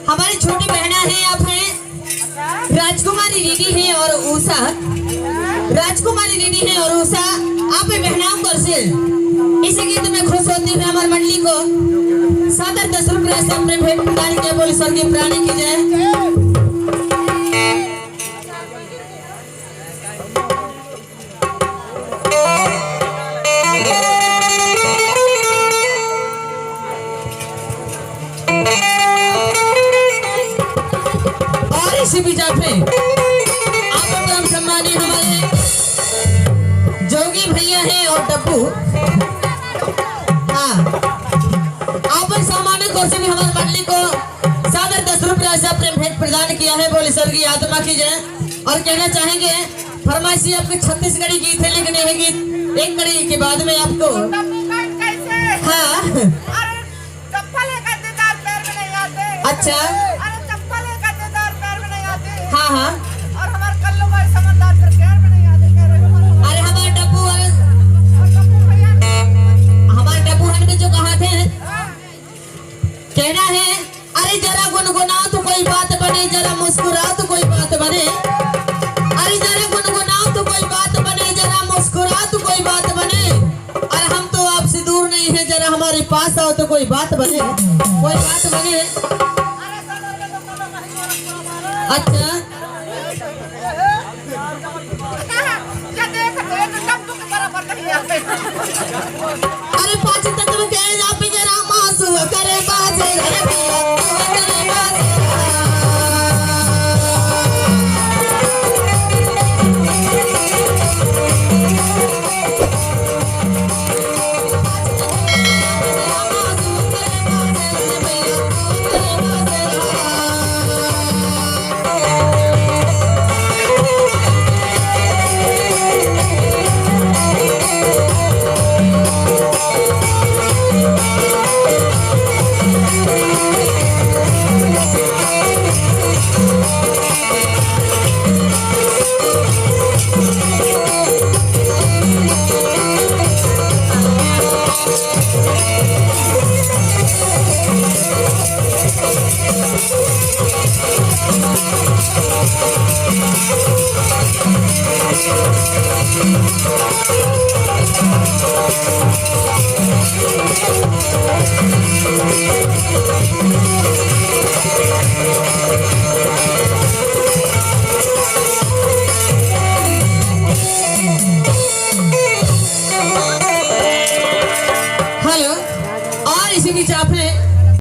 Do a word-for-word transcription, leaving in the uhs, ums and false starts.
हमारी छोटी बहना है, आप हैं राजकुमारी दीदी है और उषा, राजकुमारी दीदी है और उषा, आप ही बहनाओं को से इसी गीत में खुश होती हुई हमारी मंडली को सादर दस रुपये से अपने भेंट प्रदान किया। बोल स्वर्गीय प्राणी की जय। और इसी बीजा पे आप परम सम्मानी हमारे जोगी भैया हैं और डब्बू, हाँ, आप सम्मानित और से भी हमारे मंडली को सादर दस रुपये राशि आपने भेंट प्रदान किया है। बोले स्वर्गीय आत्मा की जय। और कहना चाहेंगे, फरमाइशी आपके छत्तीसगढ़ी गीत है, लेकिन यह गीत एक कड़ी के बाद में आपको। हाँ। अरे, चप्पल है का दीदार पैर में नहीं आते। अच्छा। अरे, चप्पल है का दीदार पैर में नहीं आते। हाँ, हाँ। और हमारे कल्लू भाई समझदार फिर पैर में नहीं आते, कह रहे हो। अरे, हमारे डब्बू और और डब्बू भैया। हमारे डब्बू हन भी जो कहा थे, हाँ। कहना है, अरे जरा गुनगुनाओ तो कोई बात बने, जरा मुस्कुराओ तो कोई बात बने। अरे जरा गुनगुनाओ तो कोई बात बने, जरा मुस्कुराओ तो कोई बात बने। अरे हम तो आपसे दूर नहीं है, जरा हमारे पास आओ तो कोई बात बने, कोई बात बने। अच्छा। अरे पाँच तत्व के आप जरा मासू करे बाजे रे पिया, करे बाजे।